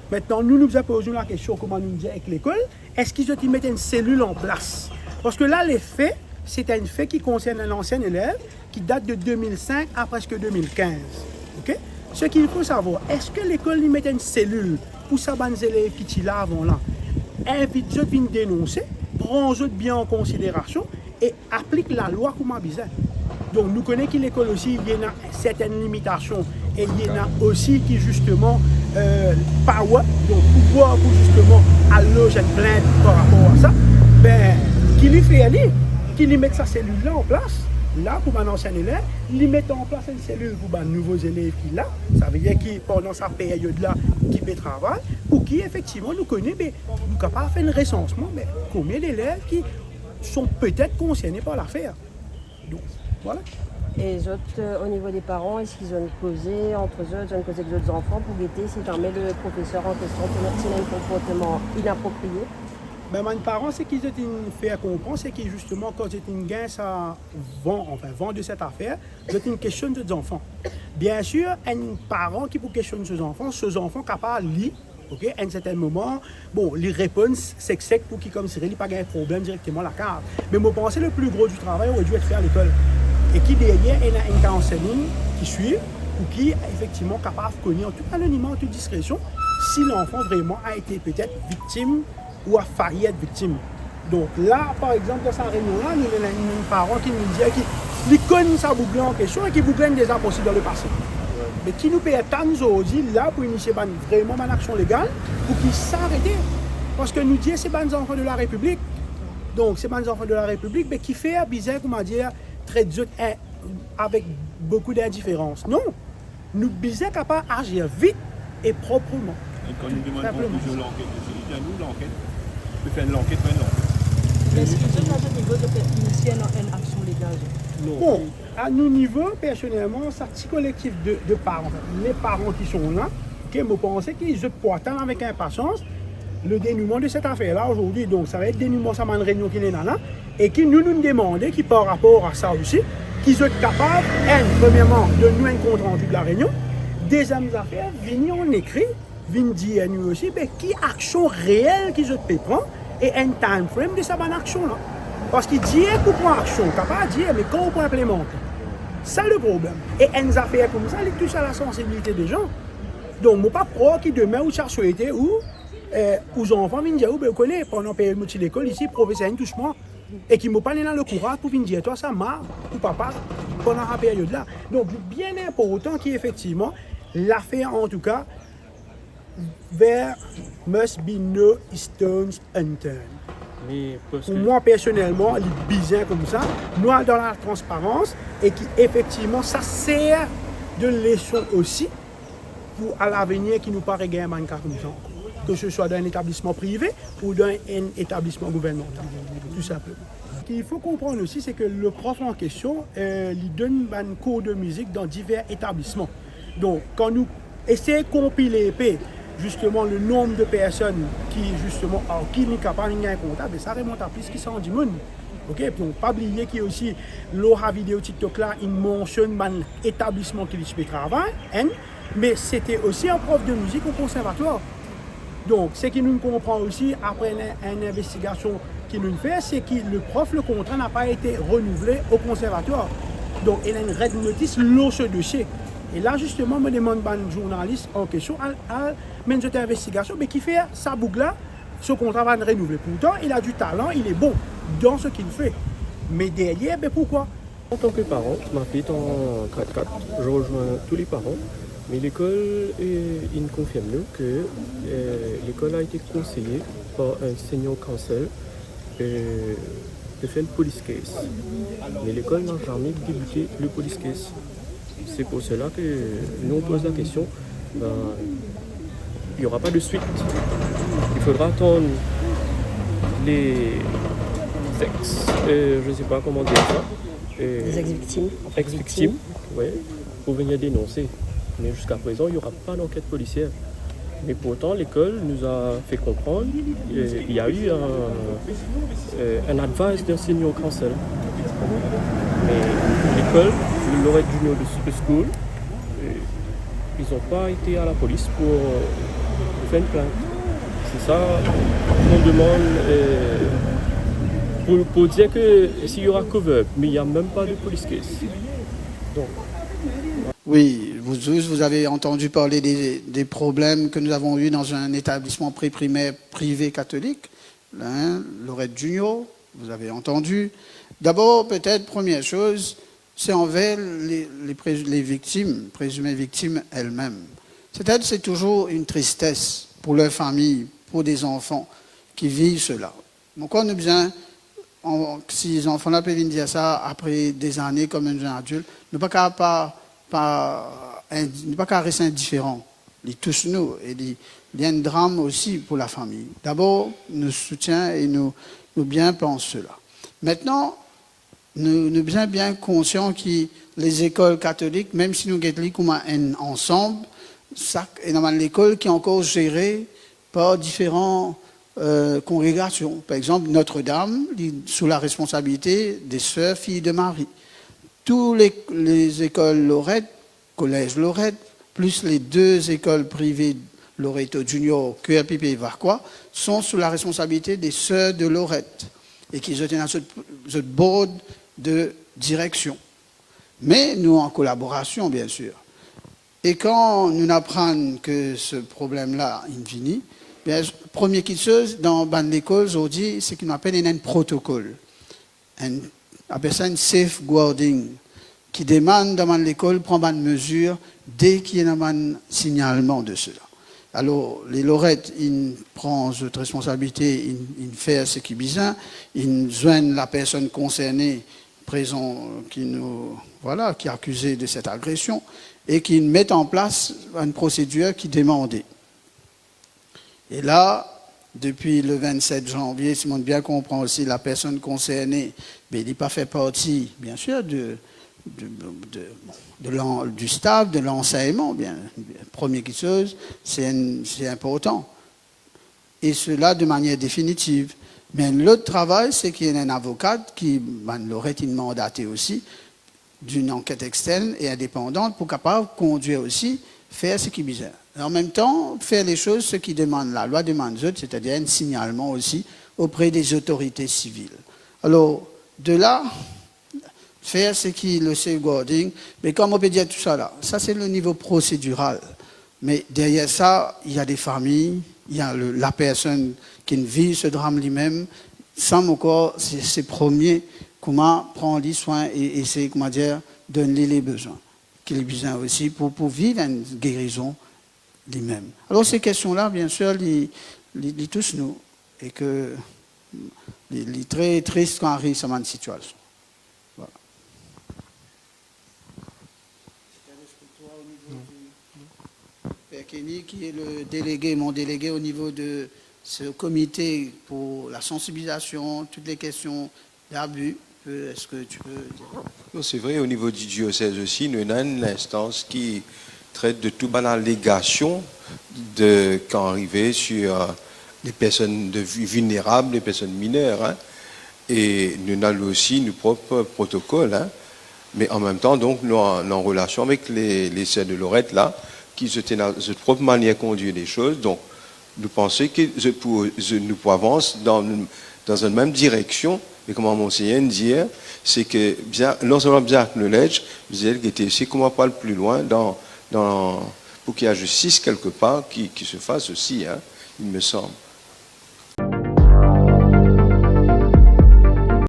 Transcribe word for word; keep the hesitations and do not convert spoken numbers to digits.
Aster, nou, nou bizin poz nou lakestion, kouma nou dir, ek lekol, eski zot inn met enn selil an plas? Parski la, lefe, se enn fe ki konsern enn ansien elev ki dat de de mil sink a preske de mil kinz. Ok? Seki fo savwar, eski lekol inn met enn selil pou sa bann zelev ki ti la avan la, invit zot vinn denonse, pran zot bien an konsiderasion e aplik lalwa kouma bizin? Donk, nou kone ki lekol osi, ena sertenn limitasion e ena osi ki, zisteman, eh, power, donk pouvwar pou, zisteman, al loz enn plint par rapor a sa. Be, ki li fer li, ki li met sa selil la an plas, la, pou bann ansien elev, li met an plas enn selil pou bann nouvo zelev ki la, savedir ki pandan sa peryod la, ki pe travay, pou ki efektivman nou kone, be, nou kapav fer enn resansman, be, konbien delev ki sont peut-être concernés par l'affaire. Donk, vwala. E zot, euh, o nivo de paran, eski zot inn koze ant zot, zot inn koze ek zot zanfan pou gete si zame le profeser an kestion ti ena enn konportman inaproprie? Be, bann paran, seki zot inn fer konpran, seki zisteman, kan zot inn gagn sa van, anfin, van de set afer, zot inn kestionn zot zanfan. Biensir, enn paran ki pou kestionn so zanfan, so zanfan kapav li, ok, enn sertenn moman, bon, li reponn sek sek pou ki koumsi li pa gagn problem direkteman lakaz. Me mo panse le pli gro di travay ora dwi et fer lekol. E ki deryer, ena enn counselling ki swiv, pou ki efektivman kapav kone, an tout anonima, an tout diskresion, si lanfan vreman a ete petet viktim ou a fayi et viktim. Donk la, par exanp, dan sa reynion la, nou ena enn paran ki nou dir ki li konn sa boug la an kestion e ki boug la inn deza pase dan lepase. Me ki nou pe atann zordi la pou inisie bann, vreman bann aksion legal pou ki sa arete. Parski nou dir se bann zanfan de la Repiblik. Donk se bann zanfan de la Repiblik, be kifer bizin, kouma dir, tret zot, eh, avek boukou dindiferans? Non. Nou bizin kapav azir vit e propreman. E kan nou demann konklizyon lanket osi, li dir nou lanket, nou fer lanket, fer lanket. Me eski zot, a zot nivo, zot pe inisie enn, enn aksion legal? Non. Bon, a nou nivo, personelman, sa ti kolektif de, de paran, anfin, le paran ki sont la, ke mo panse ki zot pou atann avek inpasians le denouman de set afer la zordi. Donk, sa va et denouman sa bann reynion ki ena la, e ki nou, nou demande ki par rapor a sa osi, ki zot kapav, enn, premierman, donn nou enn kontrandi de la reynion, deziem zafer, vini an ekri, vinn dir nou osi, be, ki aksion reel ki zot pe pran, e enn time frame de sa bann aksion la. Parski dir pou pran aksion, kapav dir, me kan ou pou inplimante? Sa le problem. E enn zafer koumsa, li tous a la sansibilite de zan. Donk, mo pa krwar ki demin ou ti a swete ou, eh, ou zanfan vinn dir ou, be, ou kone, pandan peryod mo ti lekol isi, profeser inn tous mwa, e ki mo pa ena lekouraz pou vinn dir twa sa, ma ou papa, pandan sa peryod la. Donk, li bien inportan ki efektivman, lafer, antouka, there must be no stones unturned. Me parski pou mwa, personelman, li bizin koumsa. Nou al dan latransparans e ki efektivman, sa ser de leson osi pou alavenir ki nou pa regagn bann ka koumsa ankor, ke se swa dan enn etablisman prive ou dan enn etablisman gouvernmantal, tou sinpleman. Ki fo konprann osi, se ke le prof an kestion, eh, li donn bann kour de mizik dan diver etablisman. Donk, kan nou esey konpile enpe, zisteman, le nonb de personn ki, zisteman, ar ki li kapav gagn kontak, be, sa remont a plis ki san dimoun. Ok, donk, pa bliye ki osi, lor sa video TikTok la, inn mansionn bann etablisman ki li ti pe travay, enn, me sete osi enn prof de mizik o konservatwar. Donk, seki nou konpran osi, apre enn, enn investigasion ki nou fer, se ki le prof, le kontra napa ete renouvle o konservatwar. Donk, ena enn red notice lor se dosie. E la, zisteman, mo demann bann zournalis an kestion, al, al mennen zot investigasion, be, kifer sa boug la, so kontra pa'nn renouvle? Pourtan, il a du talent, il est bon dans ce qu'il fait. Me deryer, be, pourquoi? En tant que parent, ma fille est en grade quatre. Je rejoins tous les parents, mais l'école, euh, il confirme nous que, euh, l'école a été conseillée par un senior counsel, euh, de faire une police case. Mais l'école n'a jamais débuté le police case. C'est pour cela que nous, on pose la question, ben, il n'y aura pas de suite. Il faudra attendre les ex, euh, je sais pas comment dire ça, euh, les ex-victimes. Ex-victimes, ouais, pour venir dénoncer. Mais jusqu'à présent, il n'y aura pas d'enquête policière. Mais pourtant, l'école nous a fait comprendre, euh, il y a eu un, euh, un advice d'un senior counsel. Mais l'école, le Lorette Junior de School, euh, ils n'ont pas été à la police pour, euh, Faire une plainte. C'est ça qu'on demande, euh, pour, pour dire que s'il y aura cover-up, mais il n'y a même pas de police case. Donc, Oui, vous tous, vous avez entendu parler des, des problèmes que nous avons eus dans un établissement préprimaire privé catholique, hein, Lorette Junior, vous avez entendu. D'abord, peut-être, première chose, c'est envers les, les pré-, les victimes, présumées victimes elles-mêmes. C'est-à-dire, c'est toujours une tristesse pour leur famille, pour des enfants qui vivent cela. Ankor nou bizin, an, si zanfan la pe vinn dir sa apre dezane kom enn zenn adilt, nou pa kapav pa, pa, indi-, nou pa kapav res indiferan. Li tous nou e li, li enn dram osi pou lafami. Dabor, nou soutien e nou, nou bien pans sela. Aster, nou, nou bizin bien konsian ki lezekol katolik, mem si nou get li kouma enn ansanm, sak, ena bann lekol ki ankor zere par diferan, euh, kongregasion. Par exanp, Notre-Dame, li sou laresponsabilite de Sœurs Filles de Marie. Tou le, lezekol Lorette, Collège Lorette, plis le de lekol prive Loreto Junior, Q R P P e Vacoas, sont sous la responsabilité des Sœurs de Lorette e ki zot ena zot, zot board de direksion. Me nou an kolaborasion, biensir. E kan nou aprann ke se problem-la inn vini, bien, premie kiksoz dan bann lekol zordi, seki nou apel ena enn protokol. Enn, apel sa enn safeguarding, ki demann dan bann lekol pran bann mezir deki ena bann signalman de sela. Alor, le Lorette inn pran zot responsabilite, inn, inn fer seki bizin, inn zwenn lapersonn konserne, prezon ki nou, vwala, ki akize de set agresion e ki met an plas enn prosedir ki demande. E la, depi le vennset zanvie, si mo bien konpran osi, lapersonn konserne, be, li pa fer parti, biensir, de, de, de, de lan-, du staff, de lansegnman, bien, premie kiksoz, se enn, se inportan. E sela de manier definitiv. Me lot travay, seki ena enn avokat ki bann Lorette inn mandate osi, d'une enquête externe et indépendante pou kapav kondwir osi, fer seki bizin. E an mem tan, fer lesoz seki demann, lalwa demann zot, setadir enn signalman osi opre de zotorite sivil. Alor, de la, fer seki le safeguarding, me kouma mo pe dir tousala, sa se le nivo prosediral. Me deryer sa, il y a des familles, il y a le, lapersonn ki viv se dram limem, sa ankor, se, se premie, kouma pran li swin e esey, kouma dir, donn li le bezwin ki li bizin osi pou, pou viv enn gerizon limem. Alor, se kestion-la, biensir, li, li, li tous nou e ke li, li tre tris kan ariv sa bann sitiasion. Vwala. Père Kenny, qui est le délégué, mon délégué au niveau de ce comité pour la sensibilisation, toutes les questions d'abus, euh, est-ce que tu peux dire ? Non, c'est vrai, au niveau du diocèse aussi, nou ena enn linstans ki tret de tou bann alegasion de, kan arive sur, euh, les personnes de, vulnérables, les personnes mineures, hein. E nou ena li osi nou prop protokol, hein. Me an mem tan, donk, nou an, nou an relasion avek le, le Sœurs de Lorette la, ki zot ena zot prop manier kondwir le soz. Donk, nou panse ke zot pou, zot, nou pou avans dan, dan enn mem direksion. Me kouma Monseigneur dir, se ke bien, non selman bizin acknowledge, bizin gete osi kouma pou al pli lwin dan, dan, pou ki ena zistis kelkepar ki, ki se fas osi, hein, il me semble.